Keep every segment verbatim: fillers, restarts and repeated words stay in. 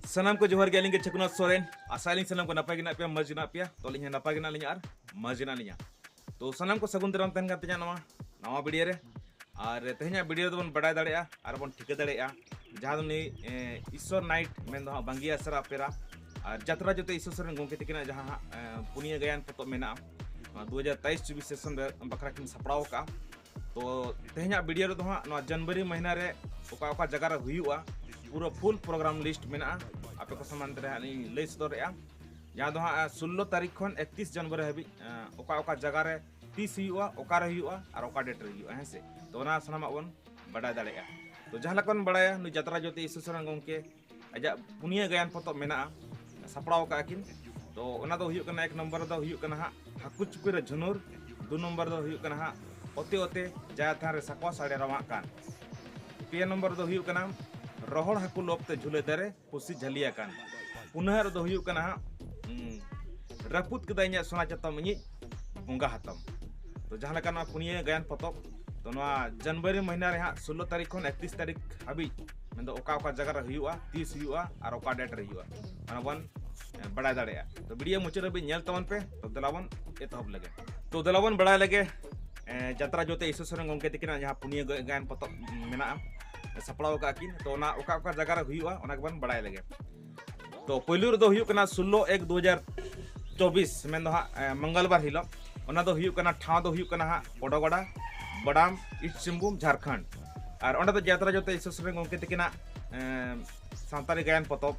ᱥᱟᱱᱟᱢ ᱠᱚ ᱡᱚᱦᱟᱨ ᱜᱮ, ᱟᱹᱞᱤᱧ ᱜᱮ ᱪᱷᱟᱹᱠᱩᱱᱟᱛᱷ ᱥᱚᱨᱮᱱ᱾ ᱟᱥᱟᱭᱟᱞᱤᱧ ᱥᱟᱱᱟᱢ ᱠᱚ ᱱᱟᱯᱟᱭ ᱜᱮ ᱢᱮᱱᱟᱜ ᱯᱮᱭᱟ, ᱢᱚᱡᱽ ᱜᱮ ᱢᱮᱱᱟᱜ ᱯᱮᱭᱟ᱾ ᱛᱚ ᱟᱹᱞᱤᱧ ᱦᱚᱸ ᱱᱟᱯᱟᱭ ᱜᱮ ᱢᱮᱱᱟᱜ ᱞᱤᱧᱟ ᱟᱨ ᱢᱚᱡᱽ ᱜᱮ ᱢᱮᱱᱟᱜ ᱞᱤᱧᱟ᱾ ᱛᱚ ᱥᱟᱱᱟᱢ ᱠᱚ ᱥᱟᱹᱜᱩᱱ ᱫᱟᱨᱟᱢ ᱛᱟᱦᱮᱱ ᱠᱟᱱ ᱛᱤᱧᱟ ᱱᱚᱣᱟ ᱱᱟᱣᱟ video ᱨᱮ᱾ ᱟᱨ ᱛᱮᱦᱮᱧᱟᱜ video ᱨᱮᱫᱚ ᱵᱚᱱ ᱵᱟᱰᱟᱭ ᱫᱟᱲᱮᱭᱟᱜᱼᱟ ᱟᱨ ᱵᱚᱱ ᱴᱷᱤᱠᱟᱹ ᱫᱟᱲᱮᱭᱟᱜᱼᱟ ᱡᱟᱦᱟᱸ ᱫᱚ ᱱᱩᱭ, ᱮ, ᱤᱥᱥᱚᱨ ᱱᱟᱭᱤᱴ, ᱢᱮᱱ ᱫᱚ ᱦᱟᱸᱜ ᱵᱟᱝᱜᱤ ᱟᱥᱨᱟ ᱯᱮᱨᱟ ᱟᱨ ᱡᱟᱛᱨᱟ ᱡᱚᱛᱮ ᱤᱥᱥᱚᱨ ᱥᱚᱨᱮᱱ ᱜᱚᱢᱠᱮ ᱛᱟᱹᱠᱤᱱᱟᱜ ᱡᱟᱦᱟᱸ ᱦᱟᱸᱜ, ᱮ, ᱯᱩᱱᱭᱟᱹ ᱜᱟᱭᱟᱱ ᱯᱚᱛᱚᱵ ᱢᱮᱱᱟᱜᱼᱟ, ᱱᱚᱣᱟ ᱫᱩ ᱦᱟᱡᱟᱨ ᱛᱮᱭᱤᱥ ᱪᱚᱵᱵᱤᱥ session ᱨᱮ ᱵᱟᱠᱷᱨᱟ ᱠᱤᱱ ᱥᱟᱯᱲᱟᱣ ᱟᱠᱟᱫᱼᱟ᱾ ᱛᱚ ᱛᱮᱦᱮᱧᱟᱜ video ᱨᱮᱫᱚ ᱦᱟᱸᱜ ᱱᱚᱣᱟ ᱡᱟᱱᱩᱣᱟᱨᱤ ᱢᱟᱹᱦᱱᱟᱹ ᱨᱮ ᱚᱠᱟ ᱚᱠᱟ ᱡᱟᱭᱜᱟ ᱨᱮ ᱦᱩᱭᱩᱜᱼᱟ, ᱯᱩᱨᱟᱹ full program list ᱢᱮᱱᱟᱜᱼᱟ, ᱟᱯᱮ ᱠᱚ ᱥᱟᱢᱟᱝ ᱨᱮ ᱦᱟᱸᱜ ᱞᱤᱧ ᱞᱟᱹᱭ ᱥᱚᱫᱚᱨᱮᱜᱼᱟ᱾ ᱡᱟᱦᱟᱸ ᱫᱚ ᱦᱟᱸᱜ ᱥᱳᱞᱞᱳ ᱛᱟᱹᱨᱤᱠᱷ ᱠᱷᱚᱱ ᱮᱠᱛᱤᱥ ᱡᱟᱱᱩᱣᱟᱨᱤ ᱦᱟᱹᱵᱤᱡ, ᱮᱸ, ᱚᱠᱟ ᱚᱠᱟ ᱡᱟᱭᱜᱟ ᱨᱮ ᱛᱤᱥ ᱦᱩᱭᱩᱜᱼᱟ, ᱚᱠᱟ ᱨᱮ ᱦᱩᱭᱩᱜᱼᱟ ᱟᱨ ᱚᱠᱟ date ᱨᱮ ᱦᱩᱭᱩᱜᱼᱟ, ᱦᱮᱸ ᱥᱮ? ᱛᱚ ᱚᱱᱟ ᱥᱟᱱᱟᱢᱟᱜ ᱵᱚᱱ ᱵᱟᱰᱟᱭ ᱫᱟᱲᱮᱭᱟᱜᱼᱟ᱾ ᱛᱚ ᱡᱟᱦᱟᱸ ᱞᱮᱠᱟ ᱵᱚᱱ ᱵᱟᱲᱟᱭᱟ, ᱱᱩᱭ ᱡᱟᱛᱨᱟ ᱡᱳᱛᱤ ᱤᱥᱥᱚᱨ ᱥᱚᱨᱮᱱ ᱜᱚᱢᱠᱮ ᱟᱡᱟᱜ ᱯᱩᱱᱭᱟᱹ ᱜᱟᱭᱟᱱ ᱯᱚᱛᱚᱵ ᱢᱮᱱᱟᱜᱼᱟ, ᱥᱟᱯᱲᱟᱣ ᱟᱠᱟᱫᱼᱟ ᱠᱤᱱ᱾ ᱛᱚ ᱚᱱᱟ ᱫᱚ ᱦᱩᱭᱩᱜ ᱠᱟᱱᱟ, ᱮᱠ ᱱᱚᱢᱵᱚᱨ ᱨᱮᱫᱚ ᱦᱩᱭᱩᱜ ᱠᱟᱱᱟ ᱦᱟᱸᱜ ᱦᱟᱹᱠᱩ ᱪᱩᱯᱤ ᱨᱮ ᱡᱷᱩᱱᱩᱨ, ᱫᱩ ᱱᱚᱢᱵᱚᱨ ᱫᱚ ᱦᱩᱭᱩᱜ ᱠᱟᱱᱟ ᱦᱟᱸᱜ ᱚᱛᱮ ᱚᱛᱮ ᱡᱟᱦᱮᱨ ᱛᱷᱟᱱ ᱨᱮ ᱥᱟᱠᱣᱟ ᱥᱟᱰᱮ ᱨᱟᱣᱟᱜ ᱠᱟᱱ, ᱯᱮ ᱱᱚᱢᱵᱚᱨ ᱫᱚ ᱦᱩᱭᱩᱜ ᱠᱟᱱᱟ ᱨᱚᱦᱚᱲ ᱦᱟᱹᱠᱩ ᱞᱚᱵ ᱛᱮ ᱡᱷᱩᱞᱟᱹ ᱫᱟᱨᱮ ᱯᱩᱥᱤ ᱡᱷᱟᱹᱞᱤ ᱟᱠᱟᱱ, ᱯᱩᱱᱟᱹᱦᱟᱜ ᱨᱮᱫᱚ ᱦᱩᱭᱩᱜ ᱠᱟᱱᱟ ᱦᱟᱸᱜ, ᱩᱸ, ᱨᱟᱹᱯᱩᱫ ᱠᱮᱫᱟᱭ ᱤᱧᱟᱹᱜ ᱥᱚᱱᱟ ᱪᱟᱛᱚᱢ ᱤᱧᱤᱡ ᱵᱚᱸᱜᱟ ᱦᱟᱛᱚᱢ᱾ ᱛᱚ ᱡᱟᱦᱟᱸ ᱞᱮᱠᱟ ᱱᱚᱣᱟ ᱯᱩᱱᱭᱟᱹ ᱜᱟᱭᱟᱱ ᱯᱚᱛᱚᱵ, ᱛᱚ ᱱᱚᱣᱟ ᱡᱟᱱᱩᱣᱟᱨᱤ ᱢᱟᱹᱦᱱᱟᱹ ᱨᱮ ᱦᱟᱸᱜ ᱥᱳᱞᱞᱳ ᱛᱟᱹᱨᱤᱠᱷ ᱠᱷᱚᱱ ᱮᱠᱛᱤᱥ ᱛᱟᱹᱨᱤᱠᱷ ᱦᱟᱹᱵᱤᱡ, ᱢᱮᱱᱫᱚ ᱚᱠᱟ ᱚᱠᱟ ᱡᱟᱭᱜᱟ ᱨᱮ ᱦᱩᱭᱩᱜᱼᱟ, ᱛᱤᱥ ᱦᱩᱭᱩᱜᱼᱟ ᱟᱨ ᱚᱠᱟ date ᱨᱮ ᱦᱩᱭᱩᱜᱼᱟ, ᱚᱱᱟ ᱵᱚᱱ, ᱮ, ᱵᱟᱲᱟᱭ ᱫᱟᱲᱮᱭᱟᱜᱼᱟ᱾ ᱛᱚ video ᱢᱩᱪᱟᱹᱫ ᱦᱟᱹᱵᱤᱡ ᱧᱮᱞ ᱛᱟᱵᱚᱱ ᱯᱮ᱾ ᱛᱚ ᱫᱮᱞᱟ ᱵᱚᱱ ᱮᱛᱚᱦᱚᱵ ᱞᱮᱜᱮ᱾ ᱛᱚ ᱫᱮᱞᱟ ᱵᱚᱱ ᱵᱟᱲᱟᱭ ᱞᱮᱜᱮ, ᱮ, ᱡᱟᱛᱨᱟ ᱡᱳᱛᱤ ᱤᱥᱥᱚᱨ ᱥᱚᱨᱮᱱ ᱜᱚᱢᱠᱮ ᱛᱟᱹᱠᱤᱱᱟᱜ ᱡᱟᱦᱟᱸ ᱯᱩᱱᱭᱟᱹ ᱜᱟᱭᱟᱱ ᱯᱚᱛᱚᱵ ᱢᱮᱱᱟᱜᱼᱟ, ᱥᱟᱯᱲᱟᱣ ᱟᱠᱟᱫ ᱠᱤᱱ, ᱛᱚ ᱚᱱᱟ ᱚᱠᱟ ᱚᱠᱟ ᱡᱟᱭᱜᱟ ᱨᱮ ᱦᱩᱭᱩᱜᱼᱟ, ᱚᱱᱟ ᱜᱮᱵᱚᱱ ᱵᱟᱲᱟᱭ ᱞᱮᱜᱮ᱾ ᱛᱚ ᱯᱳᱭᱞᱳ ᱨᱮᱫᱚ ᱦᱩᱭᱩᱜ ᱠᱟᱱᱟ ᱥᱳᱞᱞᱳ ᱮᱠ ᱫᱩ ᱦᱟᱡᱟᱨ ᱪᱚᱵᱵᱤᱥ, ᱢᱮᱱᱫᱚ ᱦᱟᱸᱜ, ᱮ, ᱢᱚᱝᱜᱚᱞᱵᱟᱨ ᱦᱤᱞᱳᱜ᱾ ᱚᱱᱟ ᱫᱚ ᱦᱩᱭᱩᱜ ᱠᱟᱱᱟ, ᱴᱷᱟᱶ ᱫᱚ ᱦᱩᱭᱩᱜ ᱠᱟᱱᱟ ᱦᱟᱸᱜ ᱵᱚᱰᱚᱜᱚᱰᱟ, ᱵᱚᱰᱟᱢ, ᱤᱥᱴ ᱥᱤᱝᱵᱷᱩᱢ, ᱡᱷᱟᱲᱠᱷᱚᱸᱰ᱾ ᱟᱨ ᱚᱸᱰᱮ ᱫᱚ ᱡᱟᱛᱨᱟ ᱡᱳᱛᱤ ᱤᱥᱥᱚᱨ ᱥᱚᱨᱮᱱ ᱜᱚᱢᱠᱮ ᱛᱟᱹᱠᱤᱱᱟᱜ, ᱮ, ᱥᱟᱱᱛᱟᱲᱤ ᱜᱟᱭᱟᱱ ᱯᱚᱛᱚᱵ,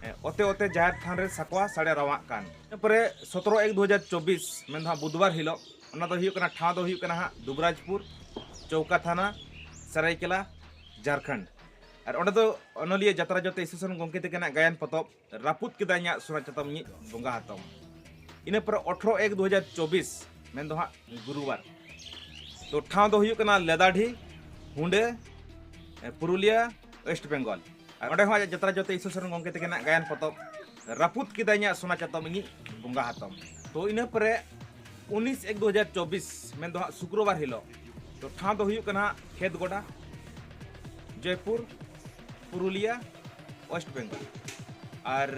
ᱮ, ᱚᱛᱮ ᱚᱛᱮ ᱡᱟᱦᱮᱨ ᱛᱷᱟᱱ ᱨᱮ ᱥᱟᱠᱣᱟ ᱥᱟᱰᱮ ᱨᱟᱣᱟᱜ ᱠᱟᱱ᱾ ᱤᱱᱟᱹ ᱯᱚᱨᱮ ᱥᱚᱛᱨᱚ ᱮᱠ ᱫᱩ ᱦᱟᱡᱟᱨ ᱪᱚᱵᱵᱤᱥ, ᱢᱮᱱᱫᱚ ᱦᱟᱸᱜ ᱵᱩᱫᱷᱵᱟᱨ ᱦᱤᱞᱳᱜ᱾ ᱚᱱᱟ ᱫᱚ ᱦᱩᱭᱩᱜ ᱠᱟᱱᱟ, ᱴᱷᱟᱶ ᱫᱚ ᱦᱩᱭᱩᱜ ᱠᱟᱱᱟ ᱦᱟᱸᱜ ᱫᱩᱵᱽᱨᱟᱡᱽᱯᱩᱨ, ᱪᱚᱣᱠᱟ ᱛᱷᱟᱱᱟ, ᱥᱟᱨᱟᱭᱠᱮᱞᱟ, ᱡᱷᱟᱲᱠᱷᱚᱸᱰ᱾ ᱟᱨ ᱚᱸᱰᱮ ᱫᱚ ᱚᱱᱚᱞᱤᱭᱟᱹ ᱡᱟᱛᱨᱟ ᱡᱳᱛᱤ ᱤᱥᱥᱚᱨ ᱥᱚᱨᱮᱱ ᱜᱚᱢᱠᱮ ᱛᱟᱹᱠᱤᱱᱟᱜ ᱜᱟᱭᱟᱱ ᱯᱚᱛᱚᱵ ᱨᱟᱹᱯᱩᱫ ᱠᱮᱫᱟ ᱤᱧᱟᱹᱜ ᱥᱚᱱᱟ ᱪᱟᱛᱚᱢ ᱤᱧᱤᱡ ᱵᱚᱸᱜᱟ ᱦᱟᱛᱚᱢ᱾ ᱤᱱᱟᱹ ᱯᱚᱨᱮ ᱟᱴᱷᱨᱚ ᱮᱠ ᱫᱩ ᱦᱟᱡᱟᱨ ᱪᱚᱵᱵᱤᱥ, ᱢᱮᱱᱫᱚ ᱦᱟᱸᱜ ᱜᱩᱨᱩᱵᱟᱨ᱾ ᱛᱚ ᱴᱷᱟᱶ ᱫᱚ ᱦᱩᱭᱩᱜ ᱠᱟᱱᱟ ᱞᱮᱫᱟᱰᱤ, ᱦᱩᱸᱰᱟᱹ, ᱮ, ᱯᱩᱨᱩᱞᱤᱭᱟᱹ, ᱳᱭᱮᱥᱴ ᱵᱮᱝᱜᱚᱞ᱾ ᱟᱨ ᱚᱸᱰᱮ ᱦᱚᱸ ᱟᱡᱟᱜ ᱡᱟᱛᱨᱟ ᱡᱳᱛᱤ ᱤᱥᱥᱚᱨ ᱥᱚᱨᱮᱱ ᱜᱚᱢᱠᱮ ᱛᱟᱹᱠᱤᱱᱟᱜ ᱜᱟᱭᱟᱱ ᱯᱚᱛᱚᱵ ᱨᱟᱹᱯᱩᱫ ᱠᱮᱫᱟ ᱤᱧᱟᱹᱜ ᱥᱚᱱᱟ ᱪᱟᱛᱚᱢ ᱤᱧᱤᱡ ᱵᱚᱸᱜᱟ ᱦᱟᱛᱚᱢ᱾ ᱛᱚ ᱤᱱᱟᱹ ᱯᱚᱨᱮ ᱩᱱᱤᱥ ᱮᱠ ᱫᱩ ᱦᱟᱡᱟᱨ ᱪᱚᱵᱵᱤᱥ, ᱢᱮᱱᱫᱚ ᱦᱟᱸᱜ ᱥᱩᱠᱨᱚᱵᱟᱨ ᱦᱤᱞᱳᱜ᱾ ᱛᱚ ᱴᱷᱟᱶ ᱫᱚ ᱦᱩᱭᱩᱜ ᱠᱟᱱᱟ ᱦᱟᱸᱜ ᱠᱷᱮᱛᱜᱚᱰᱟ, ᱡᱚᱭᱯᱩᱨ, ᱯᱩᱨᱩᱞᱤᱭᱟᱹ, ᱳᱭᱮᱥᱴ ᱵᱮᱝᱜᱚᱞ᱾ ᱟᱨ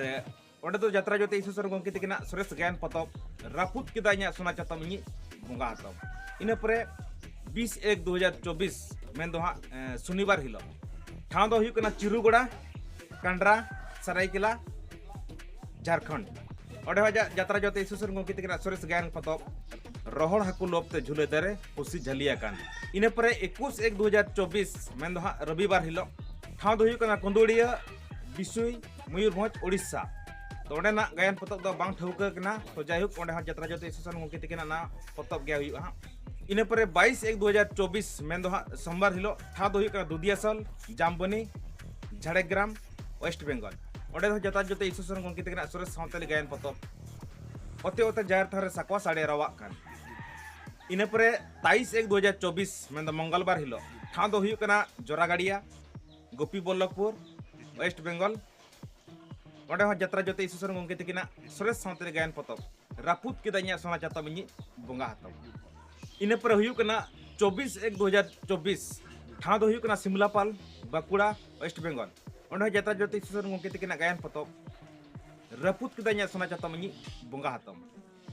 ᱚᱸᱰᱮ ᱫᱚ ᱡᱟᱛᱨᱟ ᱡᱚᱛᱮ ᱤᱥᱩᱥᱚᱨ ᱜᱚᱢᱠᱮ ᱛᱟᱹᱠᱤᱱᱟᱜ ᱥᱚᱨᱮᱥ ᱜᱟᱭᱟᱱ ᱯᱚᱛᱚᱵ ᱨᱟᱹᱯᱩᱫ ᱠᱮᱫᱟ ᱤᱧᱟᱹᱜ ᱥᱚᱱᱟ ᱪᱟᱛᱚᱢ ᱤᱧᱤᱡ ᱵᱚᱸᱜᱟ ᱦᱟᱛᱚᱢ᱾ ᱤᱱᱟᱹ ᱯᱚᱨᱮ ᱵᱤᱥ ᱮᱠ ᱫᱩ ᱦᱟᱡᱟᱨ ᱪᱚᱵᱵᱤᱥ, ᱢᱮᱱᱫᱚ ᱦᱟᱸᱜ ᱮ, ᱥᱚᱱᱤᱵᱟᱨ ᱦᱤᱞᱳᱜ᱾ ᱴᱷᱟᱶ ᱫᱚ ᱦᱩᱭᱩᱜ ᱠᱟᱱᱟ ᱪᱤᱨᱩᱜᱚᱲᱟ, ᱠᱟᱱᱰᱨᱟ, ᱥᱟᱨᱟᱭᱠᱮᱞᱟ, ᱡᱷᱟᱲᱠᱷᱚᱸᱰ᱾ ᱚᱸᱰᱮ ᱦᱚᱸ ᱡᱟ-, ᱡᱟᱛᱨᱟ ᱡᱚᱛᱮ ᱤᱥᱩᱥᱚᱨ ᱜᱚᱢᱠᱮ ᱛᱟᱹᱠᱤᱱᱟᱜ ᱥᱚᱨᱮᱥ ᱜᱟᱭᱟᱱ ᱯᱚᱛᱚᱵ ᱨᱚᱦᱚᱲ ᱦᱟᱹᱠᱩ ᱞᱚᱵ ᱛᱮ ᱡᱷᱩᱞᱟᱹ ᱫᱟᱨᱮ ᱯᱩᱥᱤ ᱡᱷᱟᱹᱞᱤ ᱟᱠᱟᱱ᱾ ᱤᱱᱟᱹ ᱯᱚᱨᱮ ᱮᱠᱩᱥ ᱮᱠ ᱫᱩ ᱦᱟᱡᱟᱨ ᱪᱚᱵᱵᱤᱥ, ᱢᱮᱱᱫᱚ ᱦᱟᱸᱜ ᱨᱚᱵᱤᱵᱟᱨ ᱦᱤᱞᱳᱜ᱾ ᱴᱷᱟᱶ ᱫᱚ ᱦᱩᱭᱩᱜ ᱠᱟᱱᱟ ᱠᱩᱸᱫᱩᱲᱤᱭᱟᱹ, ᱵᱤᱥᱩᱭ, ᱢᱚᱭᱩᱨᱵᱷᱚᱸᱡᱽ, ᱳᱰᱤᱥᱟ᱾ ᱛᱚ ᱚᱸᱰᱮᱱᱟᱜ ᱜᱟᱭᱟᱱ ᱯᱚᱛᱚᱵ ᱫᱚ ᱵᱟᱝ ᱴᱷᱟᱹᱣᱠᱟᱹ ᱠᱟᱱᱟ᱾ ᱛᱚ ᱡᱟᱭᱦᱳᱠ, ᱚᱸᱰᱮ ᱦᱚᱸ ᱡᱟᱛᱨᱟ ᱡᱚᱛᱮ ᱤᱥᱩᱥᱚᱨ ᱜᱚᱢᱠᱮ ᱛᱟᱹᱠᱤᱱᱟᱜ ᱚᱱᱟ ᱯᱚᱛᱚᱵ ᱜᱮ ᱦᱩᱭᱩᱜᱼᱟ ᱦᱟᱸᱜ᱾ ᱤᱱᱟᱹ ᱯᱚᱨᱮ ᱵᱟᱭᱤᱥ ᱮᱠ ᱫᱩ ᱦᱟᱡᱟᱨ ᱪᱚᱵᱵᱤᱥ, ᱢᱮᱱᱫᱚ ᱦᱟᱸᱜ ᱥᱳᱢᱵᱟᱨ ᱦᱤᱞᱳᱜ᱾ ᱴᱷᱟᱶ ᱫᱚ ᱦᱩᱭᱩᱜ ᱠᱟᱱᱟ ᱫᱩᱫᱤᱭᱟᱥᱚᱞ, ᱡᱟᱢᱵᱚᱱᱤ, ᱡᱷᱟᱲᱜᱨᱟᱢ, ᱳᱭᱮᱥᱴ ᱵᱮᱝᱜᱚᱞ᱾ ᱚᱸᱰᱮ ᱫᱚ ᱡᱟᱛᱨᱟ ᱡᱚᱛᱮ ᱤᱥᱩᱥᱚᱨ ᱜᱚᱢᱠᱮ ᱛᱟᱹᱠᱤᱱᱟᱜ ᱥᱚᱨᱮᱥ ᱥᱟᱶᱛᱟᱞᱤ ᱜᱟᱭᱟᱱ ᱯᱚᱛᱚᱵ ᱚᱛᱮ ᱚᱛᱮ ᱡᱟᱦᱮᱨ ᱛᱷᱟᱱ ᱨᱮ ᱥᱟᱠᱣᱟ ᱥᱟᱰᱮ ᱨᱟᱣᱟᱜ ᱠᱟᱱ᱾ ᱤᱱᱟᱹ ᱯᱚᱨᱮ ᱛᱟᱭᱤᱥ ᱮᱠ ᱫᱩ ᱦᱟᱡᱟᱨ ᱪᱚᱵᱵᱤᱥ, ᱢᱮᱱᱫᱚ ᱢᱚᱝᱜᱚᱞᱵᱟᱨ ᱦᱤᱞᱳᱜ᱾ ᱴᱷᱟᱶ ᱫᱚ ᱦᱩᱭᱩᱜ ᱠᱟᱱᱟ ᱡᱚᱨᱟᱜᱟᱲᱤᱭᱟ, ᱜᱳᱯᱤᱵᱚᱞᱞᱚᱵᱷᱯᱩᱨ, ᱳᱭᱮᱥᱴ ᱵᱮᱝᱜᱚᱞ᱾ ᱚᱸᱰᱮ ᱦᱚᱸ ᱡᱟᱛᱨᱟ ᱡᱚᱛᱮ ᱤᱥᱩᱥᱚᱨ ᱜᱚᱢᱠᱮ ᱛᱟᱹᱠᱤᱱᱟᱜ ᱥᱚᱨᱮᱥ ᱥᱟᱶᱛᱟᱞᱤ ᱜᱟᱭᱟᱱ ᱯᱚᱛᱚᱵ ᱨᱟᱹᱯᱩᱫ ᱠᱮᱫᱟ ᱤᱧᱟᱹᱜ ᱥᱚᱱᱟ ᱪᱟᱛᱚᱢ ᱤᱧᱤᱡ ᱵᱚᱸᱜᱟ ᱦᱟᱛᱚᱢ᱾ ᱤᱱᱟᱹ ᱯᱚᱨᱮ ᱦᱩᱭᱩᱜ ᱠᱟᱱᱟ ᱪᱚᱵᱵᱤᱥ ᱮᱠ ᱫᱩ ᱦᱟᱡᱟᱨ ᱪᱚᱵᱵᱤᱥ᱾ ᱴᱷᱟᱶ ᱫᱚ ᱦᱩᱭᱩᱜ ᱠᱟᱱᱟ ᱥᱤᱢᱞᱟᱯᱟᱞ, ᱵᱟᱸᱠᱩᱲᱟ, ᱳᱭᱮᱥᱴ ᱵᱮᱝᱜᱚᱞ᱾ ᱚᱸᱰᱮ ᱦᱚᱸ ᱡᱟᱛᱨᱟ ᱡᱚᱛᱮ ᱤᱥᱩᱥᱚᱨ ᱜᱚᱢᱠᱮ ᱛᱟᱹᱠᱤᱱᱟᱜ ᱜᱟᱭᱟᱱ ᱯᱚᱛᱚᱵ ᱨᱟᱹᱯᱩᱫ ᱠᱮᱫᱟ ᱤᱧᱟᱹᱜ ᱥᱚᱱᱟ ᱪᱟᱛᱚᱢ ᱤᱧᱤᱡ ᱵᱚᱸᱜᱟ ᱦᱟᱛᱚᱢ᱾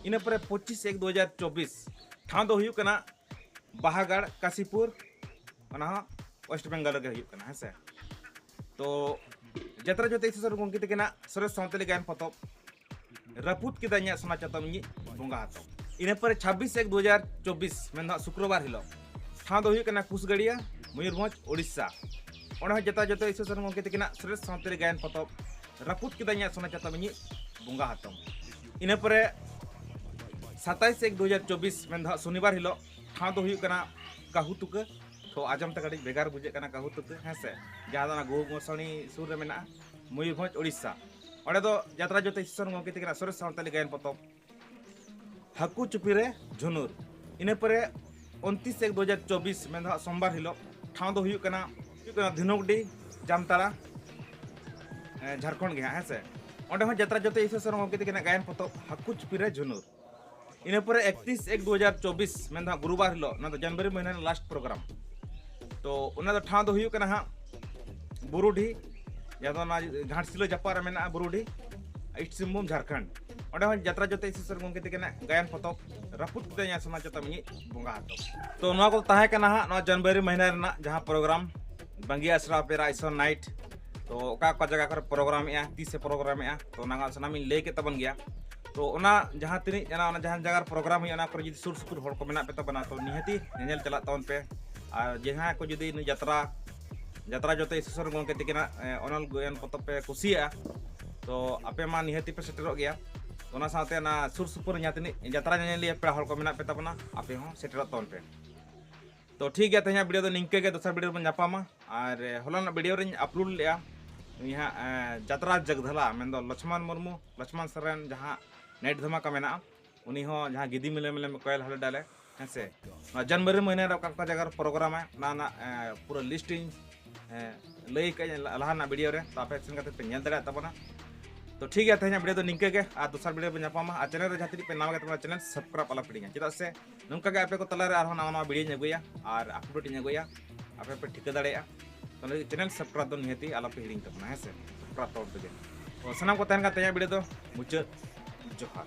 ᱤᱱᱟᱹ ᱯᱚᱨᱮ ᱯᱚᱸᱪᱤᱥ ᱮᱠ ᱫᱩ ᱦᱟᱡᱟᱨ ᱪᱚᱵᱵᱤᱥ᱾ ᱴᱷᱟᱶ ᱫᱚ ᱦᱩᱭᱩᱜ ᱠᱟᱱᱟ ᱵᱟᱦᱟᱜᱟᱲ, ᱠᱟᱥᱤᱯᱩᱨ, ᱚᱱᱟ ᱦᱚᱸ ᱳᱭᱮᱥᱴ ᱵᱮᱝᱜᱚᱞ ᱨᱮᱜᱮ ᱦᱩᱭᱩᱜ ᱠᱟᱱᱟ, ᱦᱮᱸ ᱥᱮ᱾ ᱛᱚ ᱡᱟᱛᱨᱟ ᱡᱚᱛᱮ ᱤᱥᱩᱥᱚᱨ ᱜᱚᱢᱠᱮ ᱛᱟᱹᱠᱤᱱᱟᱜ ᱥᱚᱨᱮᱥ ᱥᱟᱶᱛᱟᱞᱤ ᱜᱟᱭᱟᱱ ᱯᱚᱛᱚᱵ ᱨᱟᱹᱯᱩᱫ ᱠᱮᱫᱟ ᱤᱧᱟᱹᱜ ᱥᱚᱱᱟ ᱪᱟᱛᱚᱢ ᱤᱧᱤᱡ ᱵᱚᱸᱜᱟ ᱦᱟᱛᱚᱢ᱾ ᱤᱱᱟᱹ ᱯᱚᱨᱮ ᱪᱷᱟᱵᱵᱤᱥ ᱮᱠ ᱫᱩ ᱦᱟᱡᱟᱨ ᱪᱚᱵᱵᱤᱥ, ᱢᱮᱱᱫᱚ ᱦᱟᱸᱜ ᱥᱩᱠᱨᱚᱵᱟᱨ ᱦᱤᱞᱳᱜ᱾ ᱴᱷᱟᱶ ᱫᱚ ᱦᱩᱭᱩᱜ ᱠᱟᱱᱟ ᱠᱩᱥᱜᱟᱲᱤᱭᱟ, ᱢᱚᱭᱩᱨᱵᱷᱚᱸᱡᱽ, ᱳᱰᱤᱥᱟ᱾ ᱚᱸᱰᱮ ᱦᱚᱸ ᱡᱟᱛᱨᱟ ᱡᱚᱛᱮ ᱤᱥᱩᱥᱚᱨ ᱜᱚᱢᱠᱮ ᱛᱟᱹᱠᱤᱱᱟᱜ ᱥᱚᱨᱮᱥ ᱥᱟᱶᱛᱟᱞᱤ ᱜᱟᱭᱟᱱ ᱯᱚᱛᱚᱵ ᱨᱟᱹᱯᱩᱫ ᱠᱮᱫᱟ ᱤᱧᱟᱹᱜ ᱥᱚᱱᱟ ᱪᱟᱛᱚᱢ ᱤᱧᱤᱡ ᱵᱚᱸᱜᱟ ᱦᱟᱛᱚᱢ᱾ ᱤᱱᱟᱹ ᱯᱚᱨᱮ ᱥᱟᱛᱟᱭᱤᱥ ᱮᱠ ᱫᱩ ᱦᱟᱡᱟᱨ ᱪᱚᱵᱵᱤᱥ, ᱢᱮᱱᱫᱚ ᱦᱟᱸᱜ ᱥᱚᱱᱤᱵᱟᱨ ᱦᱤᱞᱳᱜ᱾ ᱴᱷᱟᱶ ᱫᱚ ᱦᱩᱭᱩᱜ ᱠᱟᱱᱟ ᱠᱟᱹᱦᱩ ᱛᱩᱠᱟᱹ᱾ ᱛᱚ ᱟᱸᱡᱚᱢ ᱛᱮ ᱠᱟᱹᱴᱤᱡ ᱵᱷᱮᱜᱟᱨ ᱵᱩᱡᱷᱟᱹᱜ ᱠᱟᱱᱟ ᱠᱟᱹᱦᱩ ᱛᱩᱠᱟᱹ, ᱦᱮᱸ ᱥᱮ, ᱡᱟᱦᱟᱸ ᱫᱚ ᱚᱱᱟ ᱜᱳ ᱜᱳᱥᱟᱲᱤ ᱥᱩᱨ ᱨᱮ ᱢᱮᱱᱟᱜᱼᱟ, ᱢᱚᱭᱩᱨᱵᱷᱚᱸᱡᱽ, ᱳᱰᱤᱥᱟ᱾ ᱚᱸᱰᱮ ᱫᱚ ᱡᱟᱛᱨᱟ ᱡᱚᱛᱮ ᱤᱥᱩᱥᱚᱨ ᱜᱚᱢᱠᱮ ᱛᱟᱹᱠᱤᱱᱟᱜ ᱥᱚᱨᱮᱥ ᱥᱟᱶᱛᱟᱞᱤ ᱜᱟᱭᱟᱱ ᱯᱚᱛᱚᱵ ᱦᱟᱹᱠᱩ ᱪᱩᱯᱤ ᱨᱮ ᱡᱷᱩᱱᱩᱨ᱾ ᱤᱱᱟᱹ ᱯᱚᱨᱮ ᱩᱱᱛᱤᱥ ᱮᱠ ᱫᱩ ᱦᱟᱡᱟᱨ ᱪᱚᱵᱵᱤᱥ, ᱢᱮᱱᱫᱚ ᱦᱟᱸᱜ ᱥᱳᱢᱵᱟᱨ ᱦᱤᱞᱳᱜ᱾ ᱴᱷᱟᱶ ᱫᱚ ᱦᱩᱭᱩᱜ ᱠᱟᱱᱟ, ᱦᱩᱭᱩᱜ ᱠᱟᱱᱟ ᱫᱷᱤᱱᱩᱠᱰᱤ, ᱡᱟᱢᱛᱟᱲᱟ, ᱮ, ᱡᱷᱟᱲᱠᱷᱚᱸᱰ ᱜᱮ ᱦᱟᱸᱜ, ᱦᱮᱸ ᱥᱮ᱾ ᱚᱸᱰᱮ ᱦᱚᱸ ᱡᱟᱛᱨᱟ ᱡᱚᱛᱮ ᱤᱥᱩᱥᱚᱨ ᱜᱚᱢᱠᱮ ᱛᱟᱹᱠᱤᱱᱟᱜ ᱜᱟᱭᱟᱱ ᱯᱚᱛᱚᱵ ᱦᱟᱹᱠᱩ ᱪᱩᱯᱤ ᱨᱮ ᱡᱷᱩᱱᱩᱨ᱾ ᱤᱱᱟᱹ ᱯᱚᱨᱮ ᱮᱠᱛᱤᱥ ᱮᱠ ᱫᱩ ᱦᱟᱡᱟᱨ ᱪᱚᱵᱵᱤᱥ, ᱢᱮᱱᱫᱚ ᱦᱟᱸᱜ ᱜᱩᱨᱩᱵᱟᱨ ᱦᱤᱞᱳᱜ, ᱚᱱᱟ ᱫᱚ ᱡᱟᱱᱩᱣᱟᱨᱤ ᱢᱟᱹᱦᱱᱟᱹ ᱨᱮᱱᱟᱜ ᱞᱟᱥᱴ ᱯᱨᱳᱜᱨᱟᱢ᱾ ᱛᱚ ᱚᱱᱟ ᱫᱚ ᱴᱷᱟᱶ ᱫᱚ ᱦᱩᱭᱩᱜ ᱠᱟᱱᱟ ᱦᱟᱸᱜ ᱵᱩᱨᱩᱰᱤ, ᱡᱟᱦᱟᱸ ᱫᱚ ᱚᱱᱟ ᱜᱷᱟᱴᱥᱤᱞᱟᱹ ᱡᱟᱯᱟᱜ ᱨᱮ ᱢᱮᱱᱟᱜᱼᱟ, ᱵᱩᱨᱩᱰᱤ, ᱤᱥᱴ ᱥᱤᱝᱵᱷᱩᱢ, ᱡᱷᱟᱨᱠᱷᱚᱸᱰ᱾ ᱚᱸᱰᱮ ᱦᱚᱸ ᱡᱟᱛᱨᱟ ᱡᱚᱛᱮ ᱤᱥᱤᱥᱚᱨ ᱜᱚᱢᱠᱮ ᱛᱤᱠᱤᱱᱟᱜ ᱜᱟᱭᱟᱱ ᱯᱚᱛᱚᱵ ᱨᱟᱹᱯᱩᱫ ᱠᱟᱛᱮ ᱧᱮᱞ ᱥᱟᱱᱟ ᱡᱚᱛᱚ ᱢᱤᱧᱤᱡ ᱵᱚᱸᱜᱟ ᱦᱟᱛᱚᱢ᱾ ᱛᱚ ᱱᱚᱣᱟ ᱠᱚ ᱛᱟᱦᱮᱸ ᱠᱟᱱᱟ ᱦᱟᱸᱜ ᱱᱚᱣᱟ ᱡᱟᱱᱩᱣᱟᱨᱤ ᱢᱟᱹᱦᱱᱟᱹ ᱨᱮᱱᱟᱜ ᱡᱟᱦᱟᱸ ᱯᱨᱳᱜᱨᱟᱢ, ᱵᱟᱝᱜᱤ ᱟᱥᱨᱟ ᱚᱯᱮᱨᱟ ᱤᱥᱚᱨ ᱱᱟᱭᱤᱴ᱾ ᱛᱚ ᱚᱠᱟ ᱚᱠᱟ ᱡᱟᱭᱜᱟ ᱠᱚᱨᱮ ᱯᱨᱳᱜᱨᱟᱢᱮᱜᱼᱟ, ᱛᱤᱥᱮ ᱯᱨᱳᱜᱨᱟᱢᱮᱜᱼᱟ, ᱛᱚ ᱚᱱᱟ ᱥᱟᱱᱟᱢᱤᱧ ᱞᱟᱹᱭ ᱠᱮᱫ ᱛᱟᱵᱚᱱ ᱜᱮᱭᱟ᱾ ᱛᱚ ᱚᱱᱟ ᱡᱟᱦᱟᱸ ᱛᱤᱱᱟᱹᱜ ᱚᱱᱟ ᱚᱱᱟ ᱡᱟᱦᱟᱸ ᱡᱟᱭᱜᱟ ᱨᱮ ᱯᱨᱳᱜᱨᱟᱢ ᱦᱩᱭᱩᱜᱼᱟ, ᱚᱱᱟ ᱠᱚᱨᱮ ᱡᱩᱫᱤ ᱥᱩᱨ ᱥᱩᱯᱩᱨ ᱦᱚᱲ ᱠᱚ ᱢᱮᱱᱟᱜ ᱯᱮ ᱛᱟᱵᱚᱱᱟ, ᱛᱚ ᱱᱤᱦᱟᱹᱛᱤ ᱧᱮᱧᱮᱞ ᱪᱟᱞᱟᱜ ᱛᱟᱵᱚᱱ ᱯᱮ᱾ ᱟᱨ ᱡᱟᱦᱟᱸᱭ ᱠᱚ ᱡᱩᱫᱤ ᱱᱩᱭ ᱡᱟᱛᱨᱟ ᱡᱟᱛᱨᱟ ᱡᱚᱛᱮ ᱤᱥᱤᱥᱚᱨ ᱜᱚᱢᱠᱮ ᱛᱤᱠᱤᱱᱟᱜ ᱚᱱᱚᱞ ᱜᱟᱭᱟᱱ ᱯᱚᱛᱚᱵ ᱯᱮ ᱠᱩᱥᱤᱭᱟᱜᱼᱟ, ᱛᱚ ᱟᱯᱮ ᱢᱟ ᱱᱤᱦᱟᱹᱛᱤ ᱯᱮ ᱥᱮᱴᱮᱨᱚᱜ ᱜᱮᱭᱟ᱾ ᱚᱱᱟ ᱥᱟᱶᱛᱮ ᱚᱱᱟ ᱥᱩᱨ ᱥᱩᱯᱩᱨ ᱨᱮ ᱡᱟᱦᱟᱸ ᱛᱤᱱᱟᱹᱜ ᱡᱟᱛᱨᱟ ᱧᱮᱧᱮᱞᱤᱭᱟᱹ ᱯᱮᱲᱟ ᱦᱚᱲ ᱠᱚ ᱢᱮᱱᱟᱜ ᱯᱮ ᱛᱟᱵᱚᱱᱟ, ᱟᱯᱮ ᱦᱚᱸ ᱥᱮᱴᱮᱨᱚᱜ ᱛᱟᱵᱚᱱ ᱯᱮ᱾ ᱛᱚ ᱴᱷᱤᱠ ᱜᱮᱭᱟ, ᱛᱮᱦᱮᱧᱟᱜ ᱵᱷᱤᱰᱤᱭᱳ ᱫᱚ ᱱᱤᱝᱠᱟᱹ ᱜᱮ, ᱫᱚᱥᱟᱨ ᱵᱷᱤᱰᱤᱭᱳ ᱨᱮᱵᱚᱱ ᱧᱟᱯᱟᱢᱟ᱾ ᱟᱨ ᱦᱚᱞᱟᱱᱟᱜ ᱵᱷᱤᱰᱤᱭᱳ ᱨᱮᱧ ᱟᱯᱞᱳᱰ ᱞᱮᱫᱼᱟ ᱱᱩᱭ ᱦᱟᱸᱜ ᱡᱟᱛᱨᱟ ᱡᱟᱜᱽᱫᱷᱟᱞᱟ, ᱢᱮᱱᱫᱚ ᱞᱚᱪᱷᱢᱚᱱ ᱢᱩᱨᱢᱩ, ᱞᱚᱪᱷᱢᱚᱱ ᱥᱚᱨᱮᱱ ᱡᱟᱦᱟᱸ ᱱᱟᱭᱤᱴ ᱫᱷᱟᱢᱟᱠᱟ ᱢᱮᱱᱟᱜᱼᱟ, ᱩᱱᱤ ᱦᱚᱸ ᱡᱟᱦᱟᱸ ᱜᱤᱫᱤ ᱢᱤᱞᱮ ᱢᱤᱞᱮ ᱠᱚᱭᱮᱞ ᱦᱟᱞᱮ ᱰᱟᱞᱮ, ᱦᱮᱸ ᱥᱮ, ᱱᱚᱣᱟ ᱡᱟᱱᱩᱣᱟᱨᱤ ᱢᱟᱹᱦᱱᱟᱹ ᱨᱮ ᱚᱠᱟ ᱚᱠᱟ ᱡᱟᱭᱜᱟ ᱨᱮ ᱯᱨᱳᱜᱨᱟᱢ ᱟᱭ, ᱚᱱᱟ ᱨᱮᱱᱟᱜ ᱯᱩᱨᱟᱹ ᱞᱤᱥᱴ ᱤᱧ ᱞᱟᱹᱭ ᱠᱟᱜ ᱞᱟᱦᱟ ᱨᱮᱱᱟᱜ ᱵᱷᱤᱰᱤᱭᱳ ᱨᱮ, ᱛᱚ ᱟᱯᱮ ᱥᱮᱱ ᱠᱟᱛᱮ ᱯᱮ ᱧᱮᱞ ᱫᱟᱲᱮᱭᱟᱜ ᱛᱟᱵᱚᱱᱟ᱾ ᱛᱚ ᱴᱷᱤᱠ ᱜᱮᱭᱟ, ᱛᱮᱦᱮᱧᱟᱜ ᱵᱷᱤᱰᱤᱭᱳ ᱫᱚ ᱱᱤᱝᱠᱟᱹ ᱜᱮ, ᱟᱨ ᱫᱚᱥᱟᱨ ᱵᱷᱤᱰᱤᱭᱳ ᱨᱮ ᱧᱟᱯᱟᱢᱟ᱾ ᱟᱨ ᱪᱮᱱᱮᱞ ᱨᱮ ᱡᱟᱦᱟᱸ ᱛᱤᱱᱟᱹᱜ ᱯᱮ ᱱᱟᱣᱟ ᱜᱮ ᱛᱟᱵᱚᱱᱟ, ᱪᱮᱱᱮᱞ ᱥᱟᱵᱥᱠᱨᱟᱭᱤᱵ ᱟᱞᱚ ᱯᱮ ᱦᱤᱲᱤᱧᱟ, ᱪᱮᱫᱟᱜ ᱥᱮ ᱱᱚᱝᱠᱟ ᱜᱮ ᱟᱯᱮ ᱠᱚ ᱛᱟᱞᱟᱨᱮ ᱟᱨᱦᱚᱸ ᱱᱟᱣᱟ ᱱᱟᱣᱟ ᱵᱷᱤᱰᱤᱭᱳᱧ ᱟᱹᱜᱩᱭᱟ ᱟᱨ ᱟᱯᱞᱳᱰ ᱤᱧ ᱟᱹᱜᱩᱭᱟ, ᱟᱯᱮ ᱯᱮ ᱴᱷᱤᱠᱟᱹ ᱫᱟᱲᱮᱭᱟᱜᱼᱟ᱾ ᱛᱚ ᱪᱮᱱᱮᱞ ᱥᱟᱵᱥᱠᱨᱟᱭᱤᱵ ᱫᱚ ᱱᱤᱦᱟᱹᱛᱤ ᱟᱞᱚ ᱯᱮ ᱦᱤᱲᱤᱧ ᱛᱟᱵᱚᱱᱟ, ᱦᱮᱸ ᱥᱮ, ᱥᱟᱵᱥᱠᱨᱟᱭᱤᱵ ᱛᱟᱵᱚᱱ ᱯᱮ᱾ ᱛᱚ ᱥᱟᱱᱟᱢ ᱠᱚ ᱛᱟᱦᱮᱱ ᱠᱟᱱ ᱛᱮᱦᱮᱧᱟᱜ ᱵᱷᱤᱰᱤᱭᱳ ᱫᱚ ᱢᱩᱪᱟᱹᱫ᱾ ᱡᱚᱦᱟᱨ᱾